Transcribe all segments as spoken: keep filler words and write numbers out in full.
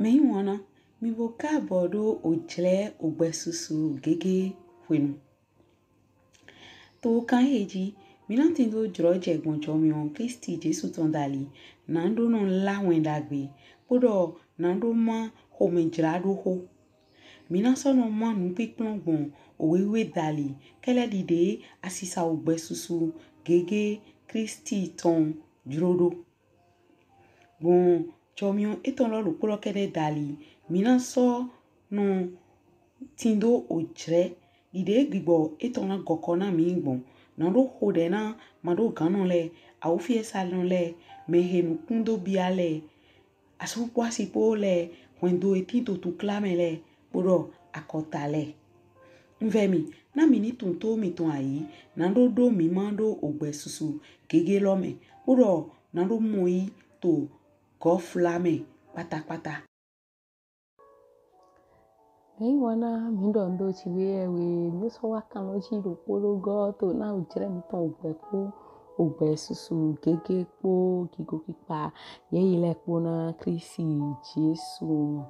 Mɛyiwanna, mì bo kaabɔ ɖo ojlɛ ogbɛsusu gege hwenu. To kan ehe ji, mí na tindo jlɔjɛ gbɔn jɔmiɔn Klisti Jesu tɔn dali, naɖo nɔ lá wɛn ɖagbe, kpoɖɔ naɖo má xomɛjlaɖoxo. Mí na sɔ nɔ má nupinplɔn gbɔn owe wiwe dali, kɛlɛ ɖiɖe asisa ogbɛsusu gege Klisti tɔn jlo ɖo. Gbɔn jɔmiɔn etɔn lɔ ɖokpo lɔ kɛɖɛ dali, mí na sɔ nɔ tindo ojlɛ ɖiɖe gbigbɔ etɔn na gɔkɔ na mí gbɔn. Naɖo xoɖɛ na maɖoganɔ lɛ, awufiɛsanɔ lɛ, mɛhe nukun do bia lɛ, asu kpo asi kpo lɛ, hwɛndo he tin to tukla mɛ lɛ, kpoɖɔ akɔta lɛ. Un vɛ mì, na mì ni tunwun to mìtɔn ayi, naɖo ɖo mí ma ɖo ogbɛsusu gege lɔ mɛ, kpoɖɔ naɖo mɔ yi to gɔfla mɛ kpatakpata. Mɛyiwanna, mí ɖɔ nu do ci wɛ wɛ, mí sɔ wá kan lɔ ji ɖokpo ɖo gɔ to na ojlɛ mítɔn ogbɛ kpo ogbɛsusu gege kpo gigo kpikpa yɛyi lɛ kpo na Klisti Jesu.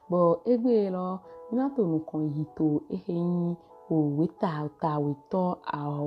Bɔ egbe lɔ, mí na to nukɔn yi to ehe nyi oweta ota wetɔ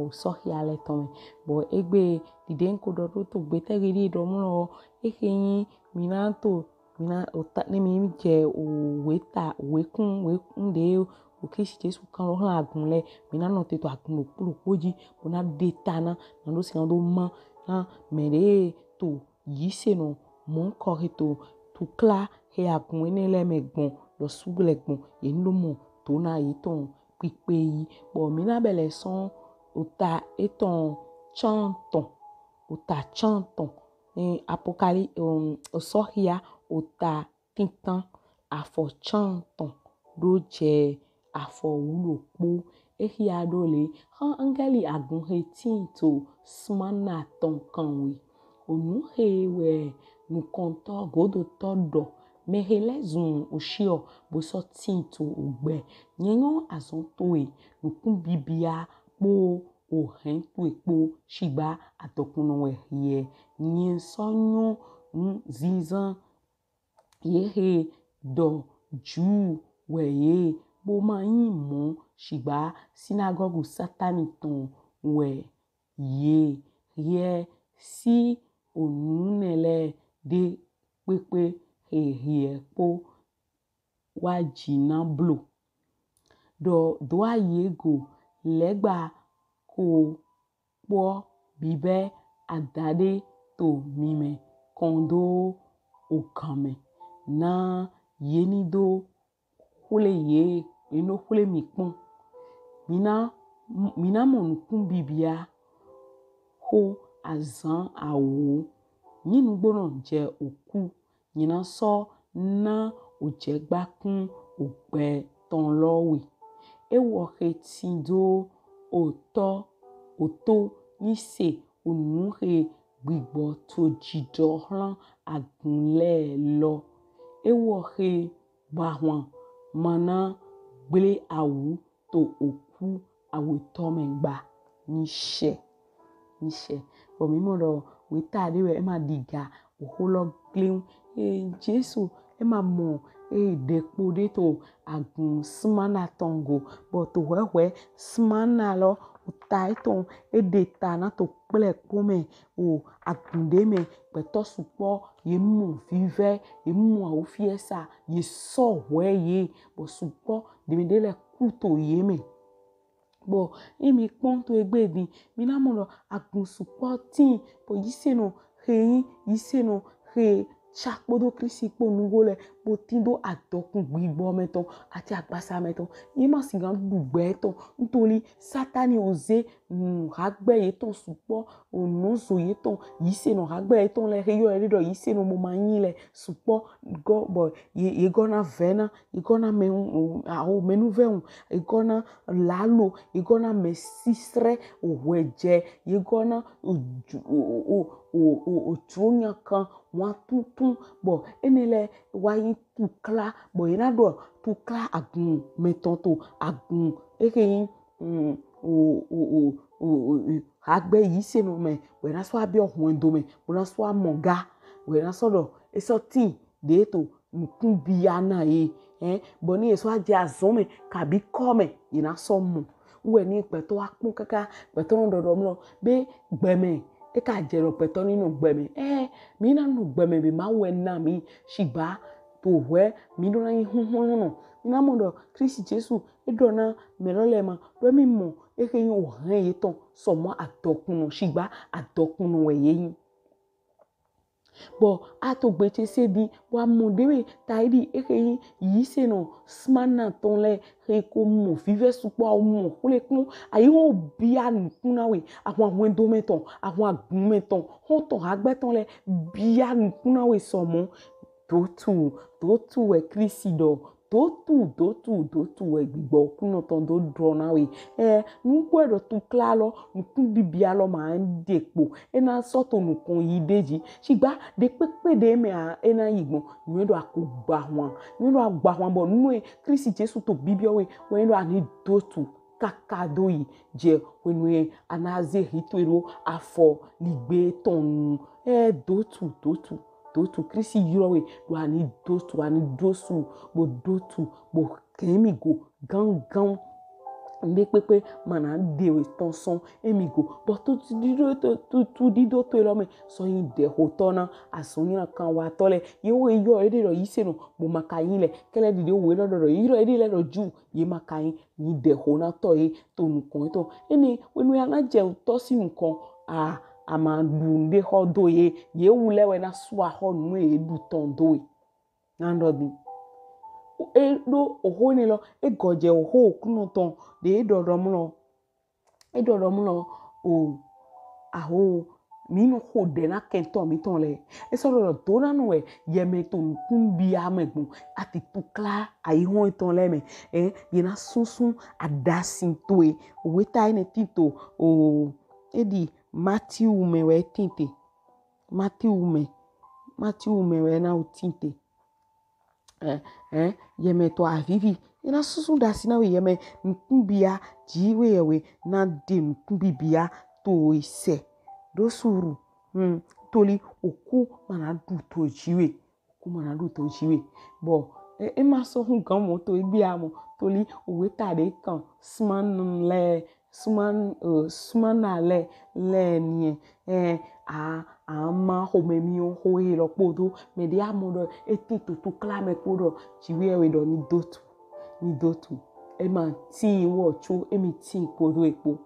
Osɔxia lɛ tɔn mɛ. Bɔ egbe ɖiɖe un ko ɖɔ ɖo to gbɛtɛ gidi ɖɔ mlɔ, ehe nyi mí na to mí na ota ne mí jɛ oweta wekun wekun ɖe o Klisti Jesu kan lɔ hlan agun lɛ, mí na nɔte to agun ɖokpo ɖokpo ji, bo na ɖe ta na, naɖo sigan do má na mɛɖe to yisenɔ mɔnkɔ he to tukla he agun enɛ lɛ mɛ gbɔn ɖɔ sugblɛ gbɔn, ye ni ɖo mɔ to na yetɔn kpikpe yi. Bɔ mí na bɛ lɛ sɔn ota etɔn cantɔn, ota cantɔn, eh, Apokali, um, Osɔxia ota tintan afɔ cantɔn ɖo jɛ afɔ wuɖokpo. Exia ɖo le: Xan angɛli agun he tin to Smana tɔn kanwe: Onu he wɛ nukɔntɔ godotɔ ɖɔ, mɛhe lɛzun oshiɔ bo sɔ tin to ogbɛ. Nyɛ nyɔ azɔn towe, nukun bibia kpo ohɛn towe kpo, shigba adɔkunnɔ wɛ hiɛ. Nyɛ sɔ nyɔ nuzinzan ye he ɖɔ Ju wɛ ye, bo ma nyi mɔ, shigba sinagɔgu Satani tɔn wɛ ye. Hiɛ si onu nɛ lɛ ɖe kpekpe he hiɛ kpo wa ji na blo. Ɖɔ do ayi e go, Lɛgba ko kpɔ bibɛ adaɖe to mimɛ kɔn do ogan mɛ, na ye ni do xwle ye, ye ni do xwle mì kpɔn. Mì na, mì na mɔ nukun bibia xo azan awo. Nyi nugbonɔ jɛ oku, nyɛ na sɔ na ojɛgbakun ogbɛ tɔn lɔ we. Ewɔ he tindo otɔ oto ni se onu he gbigbɔ to jijɔ hlan agun lɛ lɔ. Ewɔ he bahwan ma na gble awu to oku awetɔ mɛ gba. Nishɛ, nishɛ. Bɔ mí mɔ ɖɔ weta ɖe wɛ e ma ɖiga oxo lɔ gleun. E Jesu e ma mɔ e ɖe kpo ɖe to agun Smana tɔn go. Bɔ to hwɛhwɛ Smana lɔ, ota etɔn e ɖe ta na to kplɛ kpo mɛ o agun ɖe mɛ, gbɛtɔ sukpɔ ye mɔ vivɛ, ye mɔ awufiɛsa, ye sɔ hwɛ ye, bɔ sukpɔ ɖe mɛ ɖe lɛ ku to ye mɛ. Bɔ emi kpɔn to egbe din, mí na mɔ ɖɔ agun sukpɔ tin, bɔ yisenɔ he nyi yisenɔ he ca kpodo Klisti kpo nugo lɛ, bo tindo adɔkun gbigbɔ mɛ tɔn ati agbasa mɛ tɔn. Ye ma sigan ɖu gbɛ tɔn, ntoli Satani oze nu hagbɛ yetɔn sukpɔ, onɔzo yetɔn, yisenɔ hagbɛ yetɔn lɛ he yɔ ye ɖe ɖɔ yisenɔ mo ma nyi lɛ sukpɔ gɔ, bɔ ye, ye gɔ na vɛ na, ye gɔ na mɛ, awo mɛnuvɛ ŋu, ye gɔ na lalo, ye gɔ na mɛ sisrɛ, ohwɛjɛ, ye gɔ na oju-, o, o, o, o, o, ojronyakan, wan tuntun, bɔ enɛ lɛ wa nyi tukla, bɔ ye na ɖɔ tukla agun mɛtɔn to agun, eke nyi, mm, o, o, hagbɛ yisenɔ mɛ, bɔ ye na sɔ abiɔ hwɛndo mɛ, bo na sɔ amɔ ga, bɔ ye na sɔ ɖɔ, e sɔ tin ɖe to nukun bia na ye. Ɛn, bɔ ni ye sɔ jɛ azɔn mɛ kabi kɔ mɛ, ye na sɔ mɔ. Wɛ ni gbɛtɔ wa kpɔn kaka, gbɛtɔ nɔ ɖɔɖɔ mlɔ be gbɛmɛ e ka jɛ ɖɔ gbɛtɔ ni nɔ gbɛmɛ. Ɛn, mi na nɔ gbɛmɛ be Mawu wɛ na mi. Shigba to hwɛ mi ɖo na yin huhlɔnnɔ. Mi na mɔ ɖɔ Klisti Jesu e ɖɔ na mɛ lɔ lɛ ma ɖɔ mi mɔ ehe yin ohɛn yetɔn sɔmɔ adɔkunnɔ, shigba adɔkunnɔ wɛ ye yin. Bɔ a to gbe ce se din, bɔ a mɔ ɖewe ta yi ɖi ehe yin yisenɔ Smana tɔn lɛ he ko mɔ vivɛ sukpɔ, a mɔ xwle kpɔn, a yi wo bia nukun na we, ahwan hwɛndo mɛ tɔn, ahwan agun mɛ tɔn, xɔntɔn hagbɛ tɔn lɛ bia nukun na we sɔmɔ. Dotu, dotu wɛ Klisti ɖɔ. Dotu, dotu, dotu wɛ gbigbɔ Oklunɔ tɔn do ɖɔ na we. Ɛ, nugbo e ɖɔ tukla lɔ, nukun bibia lɔ ma ɖe kpo. E na sɔ to nukɔn yi ɖe ji. Shigba ɖe kpekpe ɖe mɛ a, e na yi gbɔn. Nyɛ ɖɔ a ko gba hwan. Nyɛ ɖɔ a gba hwan bɔ nu e Klisti Jesu to bibiɔ we, wɛ nyɛ ɖɔ a ni dotu kaka do yi jɛ hwenu e a na ze hito e ɖo afɔ ligbe tɔn nu. Ɛ, dotu, dotu, dotu. Klisti ylɔ we ɖɔ a ni dotu, a ni dosu, bo dotu, bo kɛn mi go gangan. Nɖe kpekpe ma na ɖe we tɔn sɔn emi go. Bɔ tutu dido to, tutu dido to elɔ mɛ sɔ yin ɖɛxotɔ na azɔn nylankan watɔ lɛ. Ye wo yɔ eɖe ɖɔ yisenɔ, bo ma ka yin lɛ. Kɛlɛ ɖiɖe we lɔ ɖɔ ɖɔ ylɔ eɖe lɛ ɖɔ Ju, ye ma ka yin. Ni ɖɛxonatɔ ye to nukɔn yetɔn. Enɛ hwenu ya na jɛ otɔ si nukɔn, a, a ma ɖu nɖe xɔ do ye, ye wu lɛ wɛ na su axɔ nu ye ɖu tɔn do we. Na ɖɔ din. E ɖo oxo enɛ lɔ, e gɔjɛ oxo Oklunɔ tɔn ɖe e ɖɔ ɖɔ mlɔ. E ɖɔ ɖɔ mlɔ o, aho, mi nɔ xo ɖɛ na kɛntɔ mitɔn lɛ. E sɔ ɖɔ ɖɔ do na nu wɛ yɛmɛ to nukun bia mɛ gbɔn ati tukla ayihɔn etɔn lɛ mɛ. Ɛ, ye na sunsun aɖasin towe. Owe ta enɛ tin to o, e ɖi Matiu mɛ wɛ e tin te. Matiu mɛ, Matiu mɛ wɛ na o tin te. Ɛ, ɛ, yɛmɛ to avivi. E na sunsun aɖasin na we yɛmɛ nukun bia ji we yɛ we na ɖe nukun bibia to we sɛ. Ɖo suru. Hmm, toli oku ma na ɖu to ji we. Oku ma na ɖu to ji we. Bɔ, ɛ, e ma sɔ hun gan mɔ to egbe a mɔ. Toli owe ta ɖe kan Smana lɛ, Smana, ɛ, Smana lɛ, lɛ niɛ. Ɛ, a, a ma xomɛ mi o xo he lɔ kpodo. Mɛ ɖe a mɔ ɖɔ e tin to tukla mɛ kpo ɖɔ ji we wɛ ɖɔ ni dotu. Ni dotu. E ma tin wɔ tso, emi tin kpodo e kpo.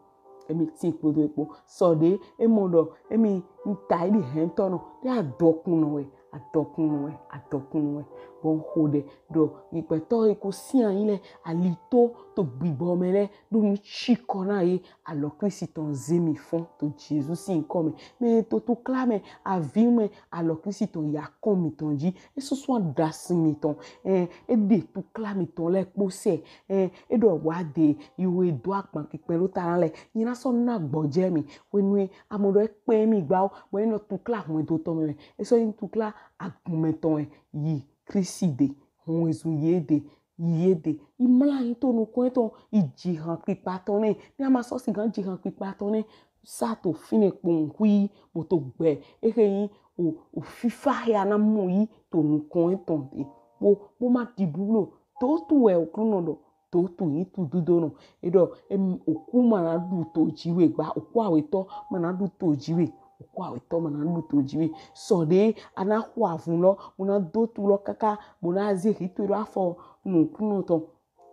Emi tin kpodo e kpo. Sɔ ɖe, e mɔ ɖɔ, emi nta yi ɖi hɛntɔnɔ. Ɖe adɔkunnɔ wɛ, adɔkunnɔ wɛ, adɔkunnɔ wɛ. Bɔ n xo ɖɛ ɖɔ, gbɛtɔ he ko sin ayi lɛ, alito to gbigbɔ mɛ lɛ, ɖo nu cikɔ na ye, alɔ Klisti tɔn ze mi fɔn to Jesu sin yinkɔ mɛ. Mɛ to tukla mɛ, avi mɛ, alɔ Klisti tɔn ya kɔn mitɔn ji. E sunsun aɖasin mitɔn. Ɛ, e ɖe tukla mitɔn lɛ kpo sɛ. Ɛ, e ɖɔ wa de yi we do agban kpikpɛ ɖo ta na lɛ. Nyi na sɔ na gbɔjɛ mi. Hwenu e a mɔ ɖɔ e kpɛn mi gba o, bɔ e nɔ tukla hwɛndo tɔn mɛ. E sɔ yin tukla agun mɛ tɔn wɛ yi Klisti de. Hwɛnzun ye de, ye de. Yi mla yi to nukɔn etɔn, yi jihan kpikpa tɔn nɛ. Ni a ma sɔ sigan jihan kpikpa tɔn nɛ sa to finɛ kpɔn hui bo to gbɛ. Ehe yin o, o fifa he a na mɔ yi to nukɔn etɔn de. Bo, bo ma ɖi bublo. Dotu wɛ Oklunɔ ɖɔ. Dotu yin tududonɔ. E ɖɔ, em, oku ma na ɖu to ji we gba. Oku awetɔ ma na ɖu to ji we. Oku awetɔ ma na ɖu to ji we. Sɔ ɖe a na xo avun lɔ, bo na dotu lɔ kaka, bo na ze hito ɖo afɔ nu Oklunɔ tɔn.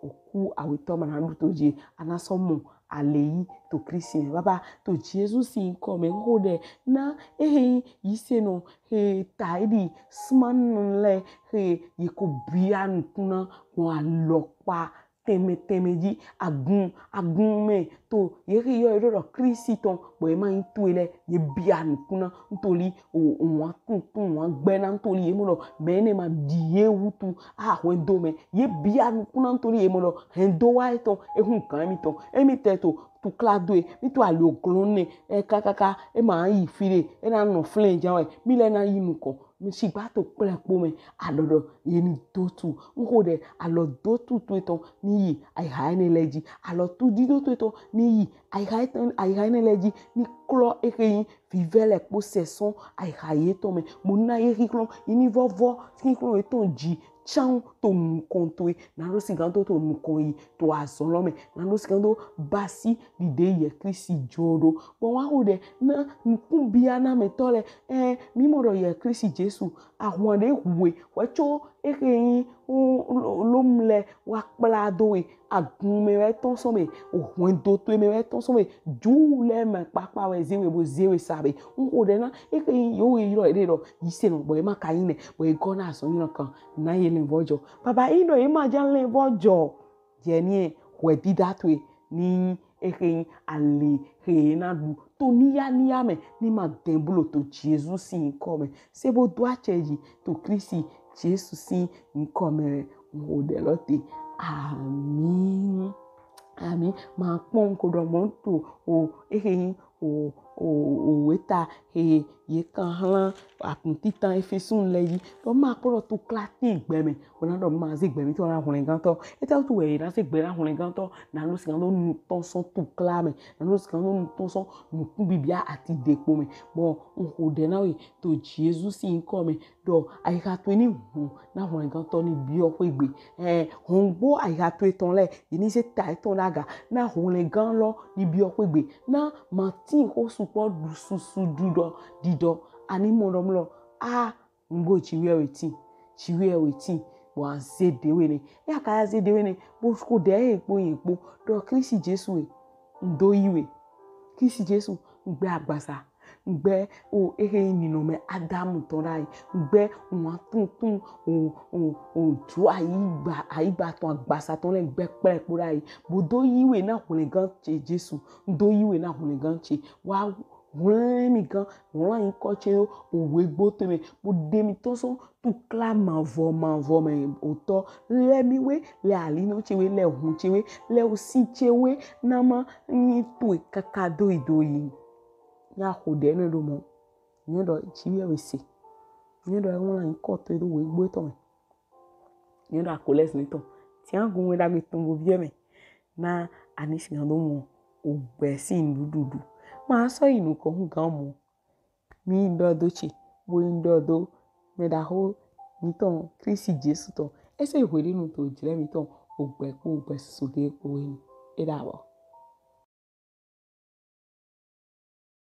Oku awetɔ ma na ɖu to ji, a na sɔ mɔ ale yi to Klisti mɛ. Baba, to Jesu sin yinkɔ mɛ, n xo ɖɛ na ehe yin yisenɔ he ta yi ɖi Smana lɛ he ye ko bia nukun na gbɔn alɔkpa tɛnmɛ tɛnmɛ ji, agun, agun mɛ to ye he yɔ ye ɖɔ ɖɔ Klisti tɔn, bɔ ye ma yin towe lɛ, ye bia nukun na, ntoli o, o wan tuntun, wan gbɛ na, ntoli ye mɔ ɖɔ mɛ enɛ ma ɖi ye wutu a hwɛndo mɛ. Ye bia nukun na, ntoli ye mɔ ɖɔ hɛndo wa etɔn, e hun gan emitɔn, emi tɛ to tukla do e, mi to ali oglɔn nɛ, ɛ, kakaka, e ma yi fi ɖe, e na nɔ flɛn jan wɛ, mi lɛ na yi nukɔn. Shigba to kplɛkpo mɛ, alɔ ɖɔ ye ni dotu. N xo ɖɛ alɔ dotu to etɔn ni yi ayiha enɛ lɛ ji. Alɔ tudido to etɔn ni yi ayiha etɔn, ayiha enɛ lɛ ji ni klɔ ehe yin vivɛ lɛ kpo sɛ sɔn ayiha yetɔn mɛ. Mo na ye xixlɔ, ye ni vɔvɔ xixlɔ yetɔn ji can to nukɔn towe. Na ɖo sigan do to nukɔn yi to azɔn lɔ mɛ. Na ɖo sigan do basi ɖiɖe yɛ Klisti jo ɖo. Bɔ wa xo ɖɛ na nukunbianamɛtɔ lɛ, ɛ, mi mɔ ɖɔ yɛ Klisti Jesu ahwan ɖe hwe hwɛ tso ehe yin lom lɛ wa kpla do we. Agun mɛ wɛ tɔn sɔn mɛ, ohwɛndo towe mɛ wɛ tɔn sɔn mɛ, Ju lɛ mɛ kpakpa wɛ ze we bo ze we sa be. N xo ɖɛ na ehe yin yewo ylɔ eɖe ɖɔ yisenɔ, bɔ ye ma ka yin nɛ, bɔ ye gɔ na azɔn ylɔ kan na ye lɛnvɔjɔ. Baba, yin ɖɔ ye ma ja lɛnvɔjɔ, jɛ ni hwɛdida towe ni ehe yin ali he na ɖu to niya niya mɛ, ni ma dɛn blo to Jesu sin yinkɔ mɛ. Se bo do acɛ ji to Klisti Jesu sin yinkɔ mɛ. N xo ɖɛ lɔ te. Ami. Ami. Ma kpɔn ko ɖɔ mɔ to o ehe yin o o o weta he ye kan hlan akun titan Efesu lɛ yi. Ɖɔ ma kpɔn ɖɔ to kla tin gbɛ mɛ. O na ɖɔ ma ze gbɛ mi tɔn na hwlɛngantɔ. Eta wutu wɛ ye na ze gbɛ na hwlɛngantɔ. Na ɖo sigan do nu tɔn sɔn to kla mɛ. Na ɖo sigan do nu tɔn sɔn nukunbibia ati ɖe kpo mɛ. Bɔ n xo ɖɛ na we to Jesu sin yinkɔ mɛ ɖɔ ayiha towe ni hun na hwlɛngantɔ ni biɔ xwegbe. Ɛ, hɔngbo ayiha towe tɔn lɛ, ye ni ze ta etɔn ɖaga na hwlɛngan lɔ ni biɔ xwegbe. Na ma tin xo sukpɔ ɖu susu ɖiɖɔ ɖiɖɔ. Ani mɔ ɖɔ mlɔ a n bo jiwe we tin, jiwe we tin, bɔ a ze ɖewe nɛ. Eya ka ya ze ɖewe nɛ, bo xo ɖɛ he kpo yin kpo ɖɔ Klisti Jesu e, n do yi we. Klisti Jesu, n gbɛ agbasa. N gbɛ o ehe yin ninɔmɛ Adamu tɔn ɖayi. N gbɛ wan tuntun o o o jo ayigba ayigba tɔn agbasa tɔn lɛ n gbɛ kplɛkpo ɖayi. Bo do yi we na hwlɛngan ce Jesu. N do yi we na hwlɛngan ce. Wa hwlɛn mi gan, hlan yinkɔ ce ɖo owe gbo towe mɛ. Bo ɖe mi tɔn sɔn tukla mavɔ mavɔ mɛ otɔ. Lɛ mi we lɛ alinɔ ce we lɛ hun ce we lɛ osin ce we na ma yin towe kaka doyi doyi. Nya xo ɖɛ nɛ ɖo mɔ. Nyɛ ɖɔ jiwe we se. Nyɛ ɖɔ e wlan yinkɔ towe ɖo owe gbo etɔn mɛ. Nyɛ ɖɔ akolɛsi etɔn. Tia gun we ɖagbe tɔn bo biɔ mɛ. Na ani sigan do mɔ ogbɛ sin nuɖuɖu. Ma sɔ yi nukɔn hu gan mɔ. Mi ɖɔ do ce, bo yin ɖɔ do mɛ ɖaxo mitɔn Klisti Jesu tɔn. Ese hweɖenu to jlɛ mitɔn ogbɛ kpo ogbɛ susu ɖe kpo wɛ ni. E ɖabɔ.